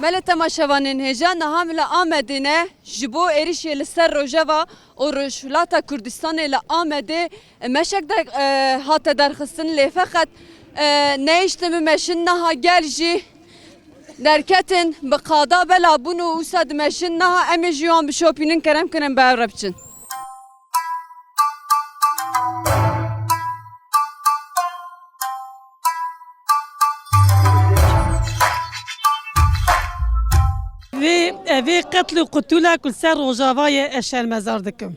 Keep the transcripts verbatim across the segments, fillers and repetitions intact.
Belê temaşevanên hêja, niha em li Amedê ne, ji bo êrişê li ser Rojava û Rojhilata Kurdistanê li Amedê meşek de, e, hate derxistin, lê feqet, e, nehiştin bimeşin, niha gel jî derketin, bi qada bela bûn û wisa dimeşin, niha em ê ji wan bişopînin, kerem kin em bi hev re biçin. Vê, evê qetl û qutûla ku li ser Rojava ye, ez şermezar dikim.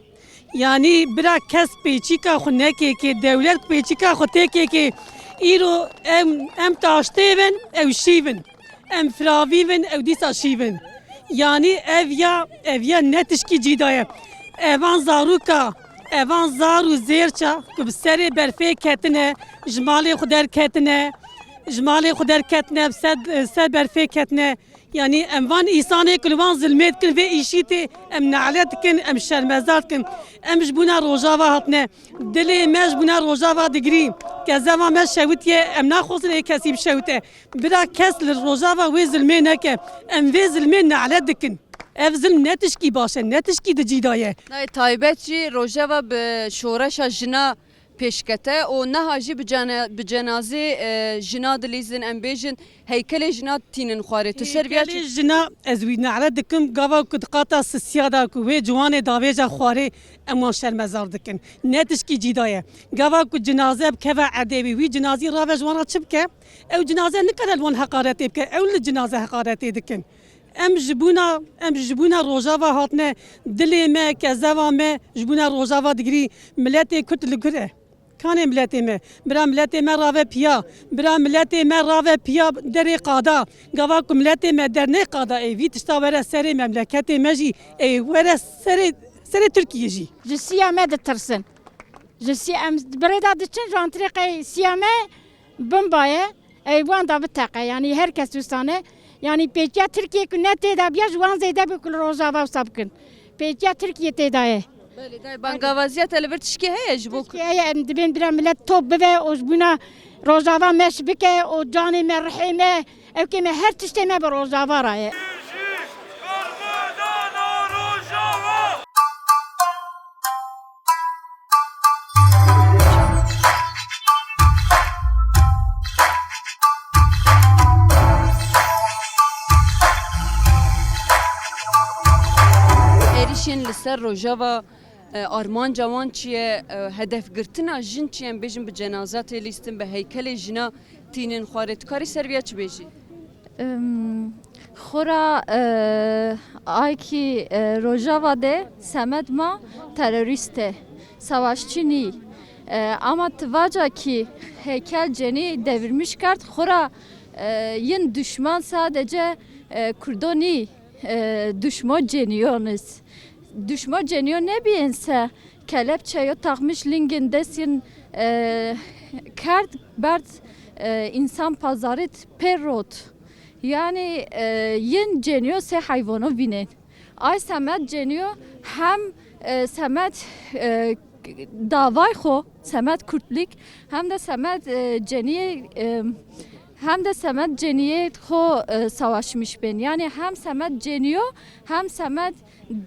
Yanî bira kes pêçîka xwe nekêkê, dewlet pêçîka xwe têkêkê. Îro em, em taştê bin, ew şîv in. Em firavî bin, ew dîsa şîv in. Yanî ev ya, ev ya ne tişkî cî da ye. Evan zarûka, evan zar û zêrça ku bi serê berfê ketine, ji malê xwe derketine, ji malê xwe derketine, bi ser, ser berfê ketine. Yanî em van îsanê ku li wan zilmê dikin, vê îşî tê, em nelet dikin, em şermezar dikin. Em ji bûna Rojava hatine. Dilê me ji bûna Rojava digirî. Kezeva me şewitiye, em naxwazin ê kesî bişewite. Bira kes li Rojava wê zilmê neke. Em vê zilmê nelet dikin. Ev zilm ne tişkî baş e, ne tişkî di cî de ye. Nayê taybet jî Rojava bi şoreşa jina pêşkete û niha jî bi cene-, bi cenazê, e, jina dilîzin, em bêjin heykelê jina tînin xwarê. Tu ser viya çi? Heykelê jina ez wî nelet dikim, gava ku di qata sisiya de ku wê ciwanê davêje xwarê, em wan şermezar dikin. Ne tişkî cî de ye. Gava ku cinaze bikeve erdê wî, wî cinazî rave ji wan re çi bike? Ew cinaze nikare li wan heqaretê bike, ew li cinaze heqaretê dikin. Em ji bûna, em ji bûna Rojava hatine, dilê me, kezeva me ji bûna Rojava digirî, miletê Kurd li kur e. Kanê miletê me, bira miletê me rave piya, bira miletê me rave piya derê qada. Gava ku miletê me dernê qada ê, vî tişta were serê memleketê me jî, ê were serê, serê Tirkiyê jî. Ji siya me ditirsin. Ji siya em bi rê de diçin, ji antirê qey siya me bimba ye. Ey wan da biteqe, yanî her kes wisa ne. Yanî pêkiya Tirkiyê ku ne tê de biya, ji wan zêde bi ku li Rojava wisa bikin. Pêkiya Tirkiyê tê de ye. Belê, dayê, bangavaziya te li vir tişkê heye ji bo Tirkiyê heye, em dibên bira milet top bibe û ji bûna Rojava meş bike û canê me, rihê me, ewkê me, her tiştê me bi Rojava re ye. Êrişên li ser Rojava, e, armanca wan çi ye? E, hedefgirtina jin çi ye? Em bêjin bi cenaza tê lîstin, bi heykelê jina tînin xwarê. Tu karî ser viya çi bêjî? Em, xora, e, ay ki, e, Rojava de semed ma terorîst e, savaşçî nî. E, ama ti vaca ki heykel cenî devirmiş kerd, xora, e, yin düşman sadece, e, Kurdo nî, e, düşmo cenîyon iz. Düşmo cenîyo nebiyên se kelepçeyo takmiş lingin destin, e, kerd berd, e, insan pazarit pê rot. Yani, e, yin cenîyo se hayvano vînên. Ay semed cenîyo hem, e, semed, e, davay xo, semed Kürtlük, hem de semed, e, cenîyê, e, hem de semed cenîyê xo, e, savaşmiş bên. Yani hem semed cenîyo, hem semed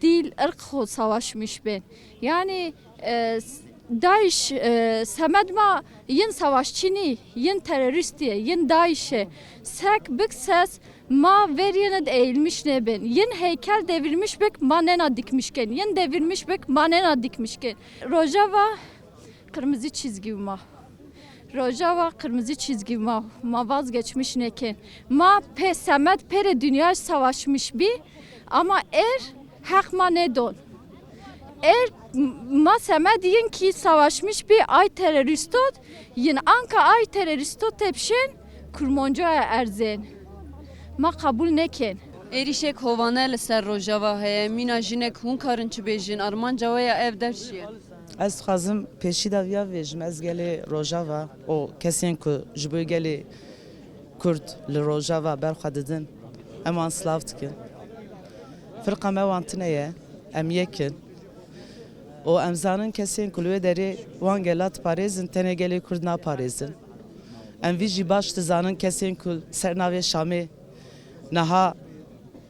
dîl, irq xo savaşmiş bên. Yani, e, s-, DAIŞ, e, semed ma yin savaşçî nî, yin terorîstî ye, yin DAIŞ e. Sek bik ses ma veriyene de eğilmiş nebin. Yin heykel devirmiş bik ma nena dikmiş ken. Yin devirmiş bik ma nena dikmiş ken. Rojava kırmızı çizgi ma. Rojava kırmızı çizgi ma. Ma vazgeçmiş neken. Ma pe semed pere dünya savaşmış bi. Ama er heq ma nedon. Er m-, ma semed yin ki savaşmiş bi ay teröristot, yin anka ay teröristot tepşen kurmonca erzen. Ma kabul neken. Êrîşek hovane li ser Rojava heye. Mîna jinek hûn karin çi bêjin? Armanca we ya ev dev çi ye? Ez dixwazim pêşî de viya bêjim, ez gelê Rojava û kesên ku ji bo gelê Kurd li Rojava ber xwe didin, em wan silav dikin. Firqa me wan tune ye, em yek in. Û em zanin kesên ku li wê derê wan gela diparêzin, tenê gelê Kurd naparêzin. Em vî jî baş dizanin kesên ku ser navê Şamê niha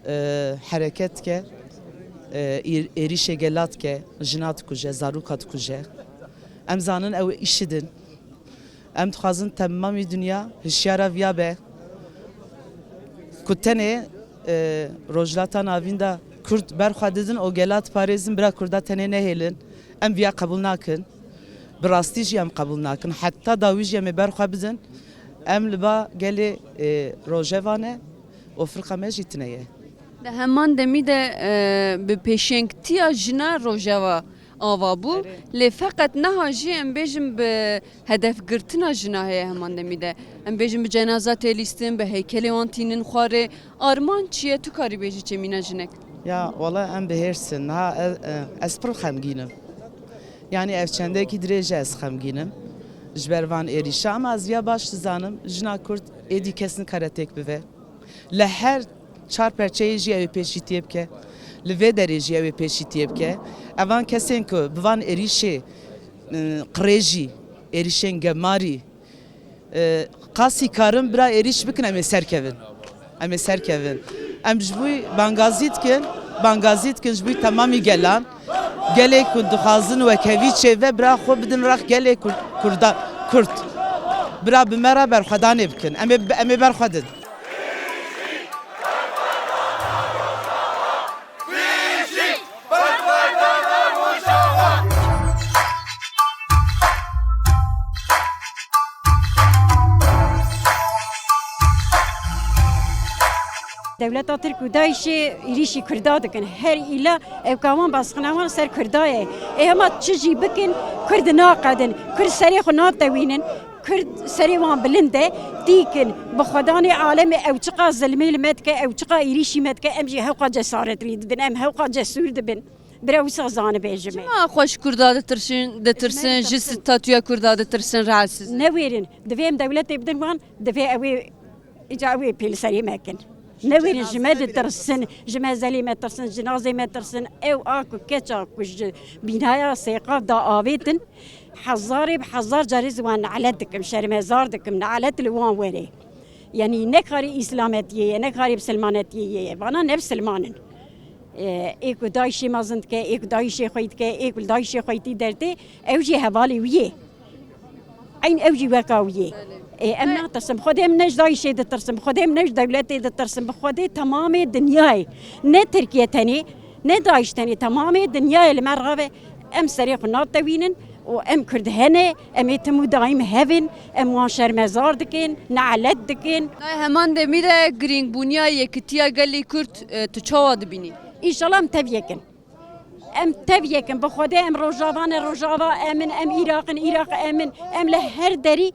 e, hereket dike, e, êr-, êrîşê gela dike, jina dikuje, zaroka dikuje. Em zanin ew îşidin. Em dixwazin temamî dinya hişyara viya be ku tenê, e, Rojhilata Navîn de Kurd berxwe didin û gela diparêzin, bira Kurda tenê nehêlin. Em viya qebûl nakin. Bi rastî jî em qebûl nakin. Heta dawî jî em ê berxwe bidin. Em li ba gelê, e, Rojava ne û firqa me jî tune ye. Di heman demî de, e, bi pêşengtiya jina Rojava ava bû. Erê. Lê feqet niha jî em bêjin bi hedefgirtina jina heye heman demî de. Em bêjin bi cenaza tê lîstin, bi heykelê wan tînin xwarê. Armanc çi ye? Tu karî bêjî çêmîna jinek? Ya, wela em bi hêrs in. Niha e-, e-, ez pir xemgîn im. Yanî ev çendekî dirêj e ez xemgîn im. Ji ber van êrîşa, ama ez viya baş dizanim, jina Kurd êdî kes nikare têk bive. Li her çar perçeyê jî ew ê pêşîtiyê bike. Li vê derê jî ew ê pêşîtiyê bike. Evan kesên ku bi van êrîşê, e, qirêjî, êrîşên gemarî, e, qasî karin bira êrîş bikin, em ê serkevin. Em ê serkevin. Em ji bo bangazî dikin, bangazî dikin ji bo temamî gelan. Gelê ku dixwazin wekhevî çêve, bira xwe bidin rex gelê Kur-, Kurda-, Kurd. Bira bi me re berxwedanê bikin. Em ê, em ê berxwedin. Dewleta Tirk û DAIŞê êrîşî Kurda dikin. Her îla ew kawan basqina wan ser Kurda ye. Ê hema çi jî bikin, Kurd naqedin. Kurd serê xwe natewînin. Kurd serê wan bilind e. Dîkin bi xwedanê alemê ew çiqa zilmê li me dike, ew çiqa êrîşî me dike, em jî hewqa cesaretlî dibin, em hewqa cesûr dibin. Bira wisa zanibe ji me. Çima xwe ji Kurda ditirsin, ditirsin, ji statûya Kurda ditirsin, rahatsiz in? Newêrin. Divê em dewletê bidin wan, divê ew ê, îca ew ê pêliserê me kin. Newêrin ji me ditirsin, ji mezelê me tirsin, ji nazê me tirsin. Ew a ku keça ku ji bînaya sêqa da avêtin, hezarê bi hezar carî ji wan nelet dikim, şermezar dikim, nelet li wan were. Yanî ne karî îslametiyê ye, ne karî bisilmanetiyê ye. Vana ne bisilman in. Ê, ê ku DAIŞê mezin dike, ê ku DAIŞê xwey dike, ê ku li DAIŞê xweytî dertê, ew jî hevalê wî yê. Eyn ew jî weka wî yê. Ê, em natirsin. Bi Xwedê em ne ji DAIŞê ditirsin, bi Xwedê em ne ji dewletê ditirsin, bi Xwedê temamê dinyayê. Ne Tirkiye tenê, ne DAIŞ tenê, temamê dinyayê li me rave. Em serê xwe natewînin û em Kurd hene, em ê tim û daîm hevin, em wan şermezar dikin, nelet dikin. Nayê heman demî de girîngbûniya yekitiya gelê Kurd, e, tu çawa dibînî? Înşallah em tev yek in. Em tev yek in. Bi Xwedê em Rojava ne, Rojava em in, em Iraq in, Iraq em in. Em li her derî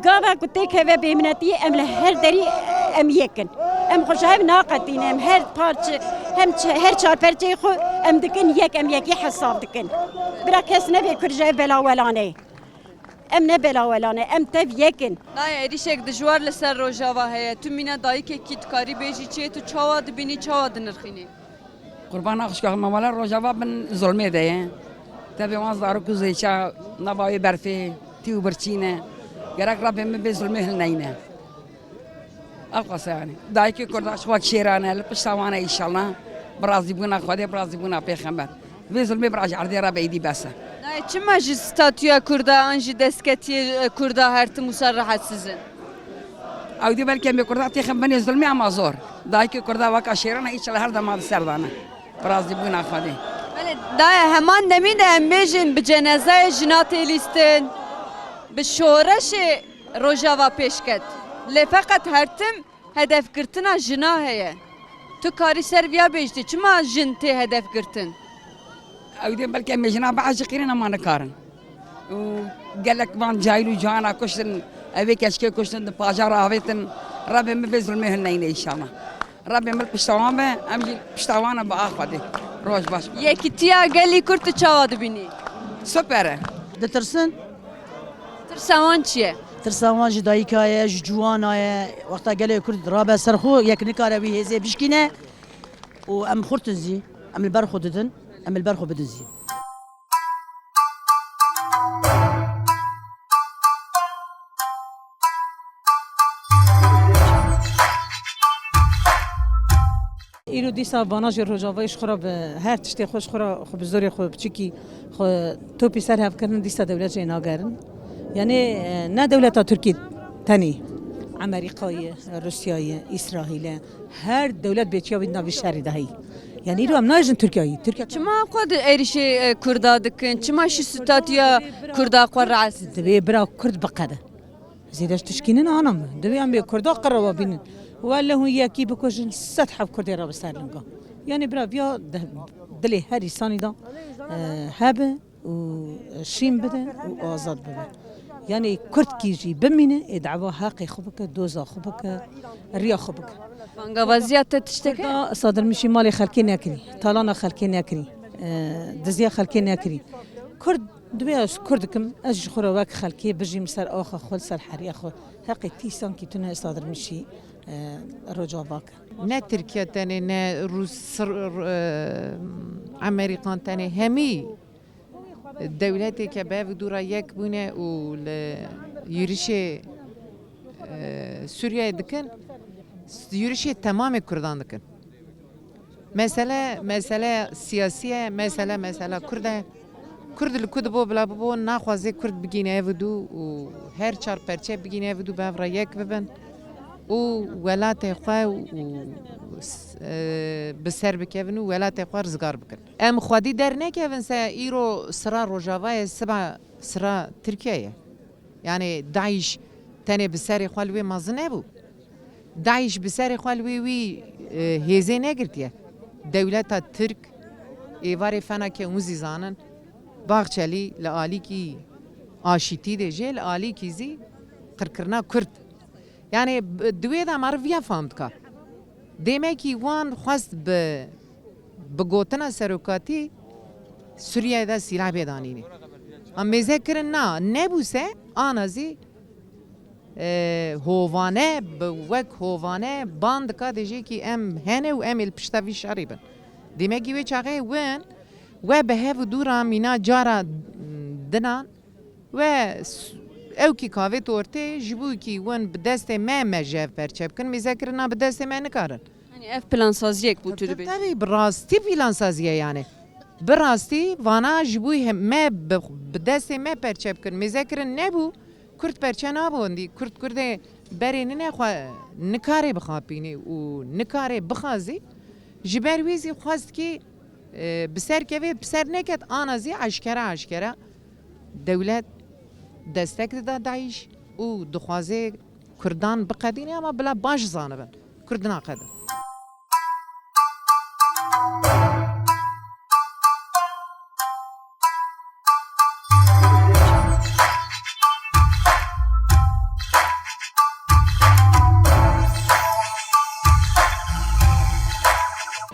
gava ku têkeve bêminetiyê, em li her derî em yek in. Em xwe ji hev naqetînin. Em her parçe, hem ç-, her çar perçeyê xwe em dikin yek, em yekî hesab dikin. Bira kes nebê Kurd ji hev belawelan e. Em ne belawelan e, em tev yek in. Nayê êrîşek dijwar li ser Rojava heye. Tu mîna dayikekî dikarî bêjî çi ye, tu çawa dibînî, çawa dinirxînî? Qurbana xwişka xwe, me wele Rojava bin zulmê de ye. Tevê wan zarok û zêça nava wê berfê, tî û birçî ne. Gerek Rebbê min vê zulmê hilneyne. Ew qasa yanî. Dayikê Kurda ji xwe kişêrane, li pişta wan e înşallah. Bi razîbûna Xwedê, bi razîbûna Pêxember. Vê zulmê bira ji erdê re be, êdî bes e. Nayê çima ji statûya Kurda an ji destketiyê, e, Kurda her tim wisa rehetsiz in? Ew dê belkî em ê Kurda têxin binê zulmê, ama zor. Dayikê Kurda weka şêrane, înşallah her dema di ser de ne. Bi razîbûna Xwedê. Belê, dayê, heman demî de em bêjin bi cenezayê jina tê lîstin, bi şoreşê Rojava pêş ket. Lê feqet her tim hedefgirtina jina heye. Tu karî ser viya bêjtî, çima jin tê hedefgirtin? Ew dê belkî em ê jina biaciqînin, ama nikarin. Û gelek van cahil û cihana kuştin, ev ê keçikê kuştin, di pajar avêtin. Rebê min vê zulmê hilneyne înşallah. Rebê min pişta wan be, em jî pişta wan in bi a Xwedê. Roj baş be. Yekîtiya gelî Kurd tu çawa dibînî? Super e. Ditirsin. Tirsa wan çi ye? Tirsa wan ji dayika ye, ji ciwana ye. Wexta gelê Kurd rabe ser xwe, yek nikare wî hêzê bişkîne û em xurt in zî. Em li ber xwe didin, em li ber xwe bidin zî. Îro dîsa vana jî Rojavayê ji xwe re bi her tiştê xwe ji xwe re xwe bi zorê xwe biçûkî xwe topî ser hev kirin, dîsa dewlet jê nagerin. Yanî, e, ne dewleta Tirkî tenê, Amerîka ye, Rûsya ye, Îsraîl e. Her dewlet bêçiya wî di nav vî şerî de heyî. Yanî îro em nabêjin Tirkiye yî. Tirkiye Çima xwe di êrîşê, e, Kurda dikin? Çima ji statûya Kurda xwe rahatsiz? Divê bira Kurd biqede. Zêde ji tişkî nîne, ana min. Divê em bê Kurda qirrewa bînin. Wele hûn yekî bikujin, sed heb Kurdê re bi ser linga. Yanî bira viya de, dilê her îsanî de, e, hebe û şîn bide û azad bibe. Yanî Kurdkî jî bimîne, ê dava heqê xwe bike, doza xwe bike, riya xwe bike. Bangevaziya te tiştek e? Kurda sadirmişî malê xelkê nekirî, talana xelkê nekirî, e, diziya xelkê nekirî. Kurd Divê ez Kurd kim, ez ji xwe re wek xelkê bijîm ser axa xwe, ser heriya xwe. Heqê tîsankî tune sadirmişî, e, Rojava ke. Ne Tirkiye tenê, ne Rûs, Sir-, e, Amerîkan tenê, hemî dewletê ke bi hev û dû re yek bûne û li yûrişê, e, Sûriyeyê dikin, yûrişê temamê Kurdan dikin. Mesele, mesele siyasî ye, mesele, mesela Kurd e. Kurd li ku dibo bila bibo, naxwaze Kurd bigîne ev û dû û her çar perçe bigîne ev û dû bi hev re yek bibin û welatê xwe û s-, e, bi ser bikevin û welatê xwe rizgar bikin. Em xwedî dernekevin se îro sira Rojava ye, siba sira Tirkiye ye. Yanî DAIŞ tenê bi serê xwe li wê mezin nebû. DAIŞ bi serê xwe li wê wî, e, hêzê negirtiye. Dewleta Tirk êvarê feneke hûn zî zanin, Baxçelî li alîkî aşîtî de jê, li alîkî zî qirkirina Kurd. Yanî bi, di wê de meriv viya fam dika. Demekî wan xwest bi, bi gotina serokatî Sûriyeyê de sîlah bê danînê. Em mêze kirin na, nebûse, ana zî, e, hovane, bi wek hovane ban dika dê jê kî em hene û em ê li pişta vî şerî bin. Demekî wê çaxê win, we bi hev û dû re mîna cara dinan, We s-, ew kî kavêt ortê, ji bo kî win bi destê me, me ji hev perçe bikin, mêzekirina bi destê me nikarin. Yanî ev plansaziyek bû tu dibêjî? Tabii, bi rastî plansazî ye yanî. Bi rastî vana ji bo he-, me bi, bi destê me perçe bikin, mêzekirin nebû, Kurd perçe nabûn dî. Kurd Kurdê berê nine xwe nikare bixapînî û nikare bixazî. Ji ber wî zî xwest kî, e, bi ser kevê, bi ser neket, ana zî eşkere eşkere dewlet destek dida DAIŞ û dixwaze Kurdan biqedîne, ama bila baş zanibin, Kurd naqedin.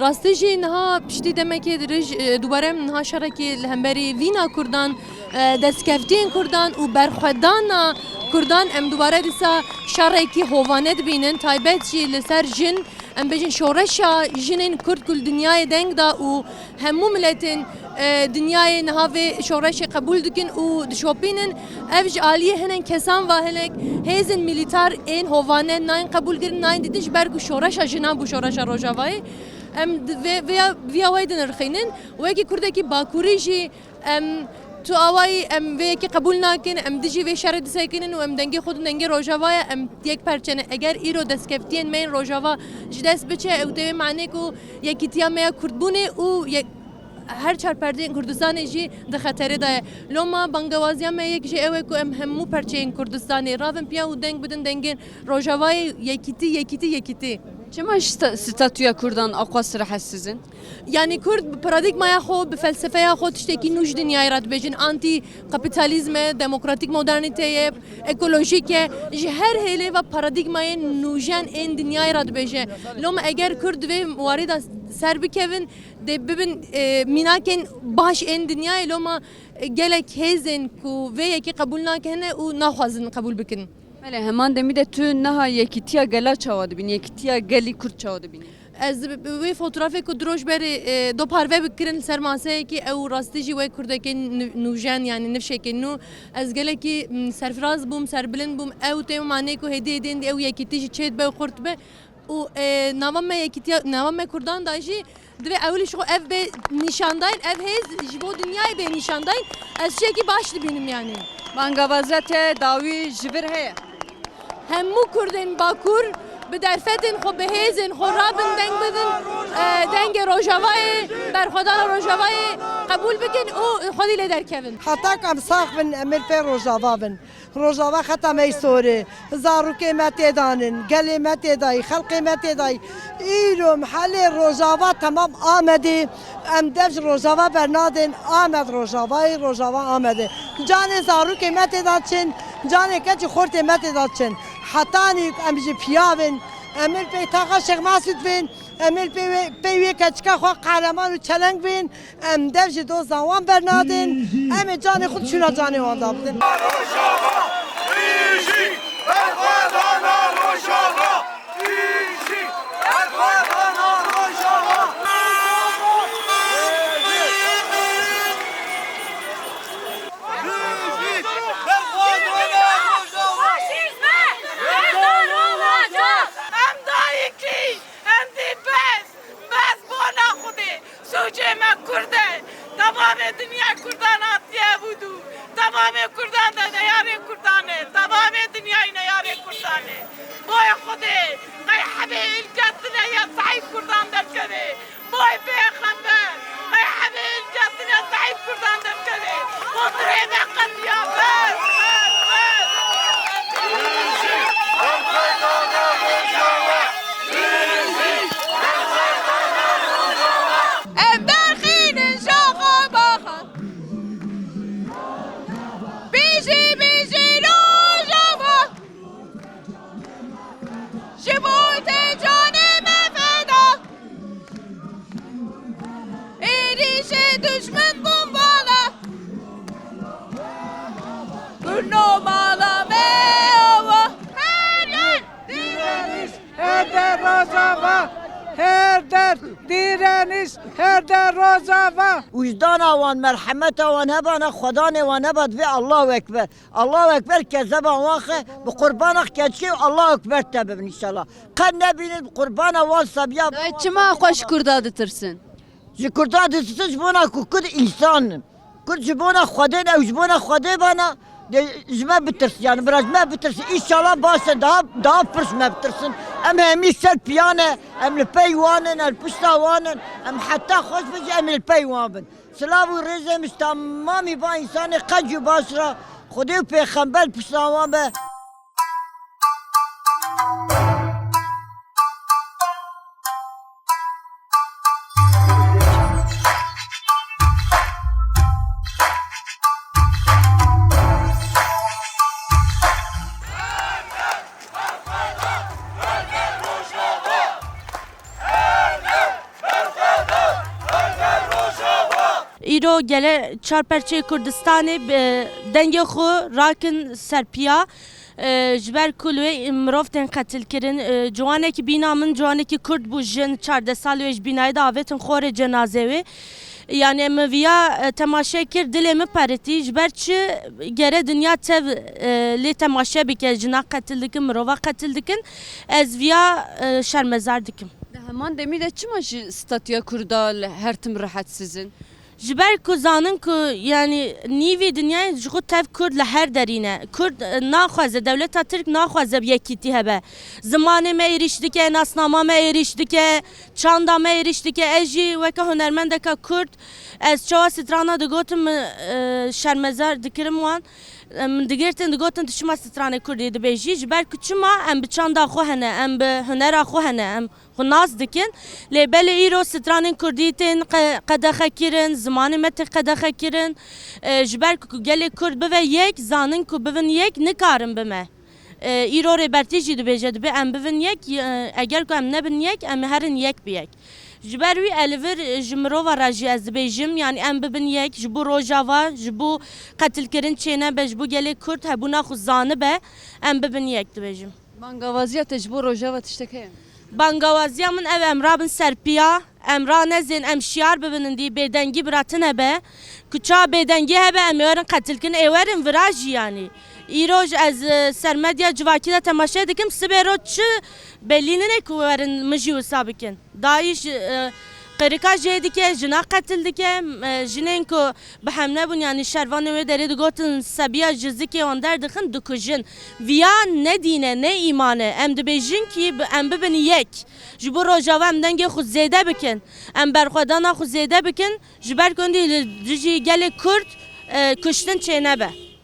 Rastî jî niha piştî demekê dirêj, e, dubare em niha şerekî li hemberî vîna Kurdan, e, destkeftiyên Kurdan û berxwedana Kurdan em dubare dîsa şerekî hovane dibînin, taybet jî li ser jin, em bêjin şoreşa jinên Kurd ku li dinyayê deng da û hemû miletên, e, dinyayê niha vê şoreşê qebûl dikin û dişopînin. Ev ji aliyê hinek kesan ve hinek hêzên milîtar ên hovane nayên qebûlkirin, nayên dîtin, ji ber ku şoreşa jinan bû şoreşa Rojavayê. Em di vê, vêya, viya wê dinirxînin. Wekî Kurdekî Bakurî jî em tu awayî em vê yekê qebûl nakin, em dijî vê şerê disekinin û em dengê xwe din dengê Rojava ye, em yek perçe ne. Eger îro destkeftiyên me yên Rojava ji dest biçe, ew tê wê manê ku yekîtiya me ya Kurdbûnê û yek-, her çar perdeyên Kurdistanê jî di xeterê de ye. Loma bangewaziya me yek jî ew e ku em hemû perçeyên Kurdistanê ravin piya û deng bidin dengên Rojavayê, yekîtî, yekîtî, yekîtî. Çima ji sta-, statûya Kurdan aqwas rahatsiz in? Yanî Kurd bi paradîgmaya xwe, bi felsefeya xwe tiştekî nû ji dinyayê re dibêjin. Antî kapîtalîzm e, demokratîk modernîte ye, ekolojîk e. Ji her hêlê ve paradîgmayên nûjen ên dinyayê re dibêje. Loma eger Kurd di vê warê de ser bikevin, dê bibin, e, mînakên baş ên dinyayê, loma, e, gelek hêzên ku vê yekê qebûl nakene û naxwazin qebûl bikin. Belê, heman demî de tu niha yekîtiya gela çawa dibînî, yekîtiya gelî Kurd çawa dibînî? Ez bi, bi wê fotoğrafê ku du roj berê, e, do parve bikirin li ser maseyekê, ew rastî jî wek Kurdekê nû-, nûjen, yanî nifşekê nû. Ez gelekî, m, serfiraz bûm, serbilind bûm. Ew tê manê ku hêdî hêdî hêdî ew yekîtî jî çêdibe û xurt dibe. Û, e, nava me yekîtiya, nava me Kurdan da jî divê ewilî ji xwe ev bê nîşandayîn, ev hêz ji bo dinyayê bê nîşandayîn. Ez şiyekî baş dibînim yanî. Bangavaziya te dawî ji vir heye? Hemû Kurdên Bakur bi derfetên xwe, bi hêzên xwe rabin, deng bidin, e, dengê Rojavayê, berxwedana Rojavayê qebûl bikin û xwedî lê derkevin. Heta ku em sax bin, em ê li pê Rojava bin. Rojava xeta me yî sorê. Zarokê me tê danin, gelê me tê dayî, xelqê me tê dayî. Îro mihelê Rojava temam Amedê. Em dev ji Rojava bernadin. Amed Rojavayê, Rojava Amedê. Canê zarokê me tê da çin, canê keçî xortê me tê da çin. Hetanî em ji piya bin, em ê li pey taxa Şêx Mesûd bin, em ê li pey wê, pey wê keçika xwe qehreman û çeleng bin. Em dev ji doza wan bernadin, em ê canê xwe şûna canê wan da bidin. Rojava, bijî, berxwedana Rojava, bijî, berxwedana Rojava. Bijî, berxwedana Rojava. Faşîzme mezar olacak. Em dayikî, em dî bes, bes bona Xwedê. Sûcê me Kurd e. Temamê dinya Kurdan hatiye ev û dû. Temamê Kurdan de neyarê Kurdan e. Temamê dinyayê neyarê Kurdan e. Boy Xwedê, qey hebê îlketine ya sahîb Kurdan derkeve. Boy Pêxember, qey hebê îlketine sahîb Kurdan derkeve. Xwe dirê me qetiya bes, bes, bes. Ev derxînin şaxa baxa. Bijî, bijî Rojava. Ji bo te canê me feda. Êrîşê dijmin bûn vala. Kurno mala me ava. Her yer direniş. Her der Rojava, her der direniş, her der Rojava. Wijdana wan, merhemeta wan hebana, xwedanê wan heba divê Allahu Ekber. Allahu Ekber kezeba wan xe, bi qurbana keçikê û Allahu Ekber te bibin înşallah. Qet nebînin bi qurbana wan sebiya. Dayê, çima xwe ji Kurda ditirsin? Ji Kurda ditirsin ji bona ku Kurd însan in. Kurd ji bona Xwedê ne, ew ji bona Xwedê bana, de ji me bitirsin, yani bira ji me bitirsin. Înşallah baş e, daha, daha pir ji me bitirsin. Em hemî ser piya ne, em li pey wan in, em li pişta wan in, em heta xweş be jî em ê li pey wan bin. Silav û rêzê min ji temamî va însanê qenc û baş re, Xwedê û pêxember li pişta wan be. Îro gele çar perçeyê Kurdistanê bi dengê xwe rakin ser piya. E, ji ber ku li wê mirov tên qetilkirin, e, ciwanekî bîna min, ciwanekî Kurd bû, jin, çardeh salî wê ji bînayê de avêtin xorê cenazê wê. Yani min viya, e, temaşe kir, dilê min peritî. Ji ber çi gere dinya tev, e, lê temaşe bike, jina qetil dikin, mirova qetil dikin. Ez viya, e, şermezar dikim. Di heman demî de çima ji statûya Kurda li her tim rehetsiz in? Ji ber ku zanin ku, yani, nîvî dinyayê ji xwe tev Kurd li her derî ne. Kurd, e, naxwaze, dewleta Tirk naxwaze bi yekîtî hebe. Zimanê me êrîş dike, nasnama me êrîş dike, çanda me êrîş dike. Ez jî weke hunermendeka Kurd, ez çawa strana digotim, min, e, şermezar dikirim wan. E, min digirtin, digotin, tu çima stranê Kurdî dibêjî? Ji ber ku çima em bi çanda xwe hene, em bi hunera xwe hene, em xwe nas dikin. Lê belê îro stranên kurdî tên qe-, qedexe kirin, zimanê me tê qedexe kirin. E, ji ber ku gelê Kurd bive yek, zanin ku bivin yek, nikarin bime. E, îro Rêbertî jî dibêje, dibê em bivin yek, e, eger ku em nebin yek, em herin yek bi yek. Ji ber wî e li vir, e, ji mirova re jî ez dibêjim, yanî em bibin yek, ji bo Rojava, ji bo qetilkirin çênebe, ji bo gelê Kurd hebûna xwe zanibe, em bibin yek dibêjim. Bangawaziya te ji bo Rojava tiştek heye? Bangawaziya min ev, em rabin ser piya, em ranezên, em şiyar bibinin dî, bêdengî bira tune be. Ku ça bêdengî hebe, em ê werin qetilkin, ê werin vira jî yanî. Îroj ez, e, ser medya civakî de temaşe dikim, sibê ro çi belî nîne ku werin min jî wisa bikin. DAIŞ, e, qirika jê dike, jina qetil dike, e, jinên ku bi hemle bûn, yanî şervanê wê derê digotin sebiya ji zikê wan derdixin, dikujin. Viya ne dîn e, ne îman e. Em dibêjin kî bi-, em bibin yek. Ji bo Rojava em dengê xwe zêde bikin. Em berxwedana xwe zêde bikin. Ji ber ku hindî li dijî gelê Kurd, e, kuştin çênebe.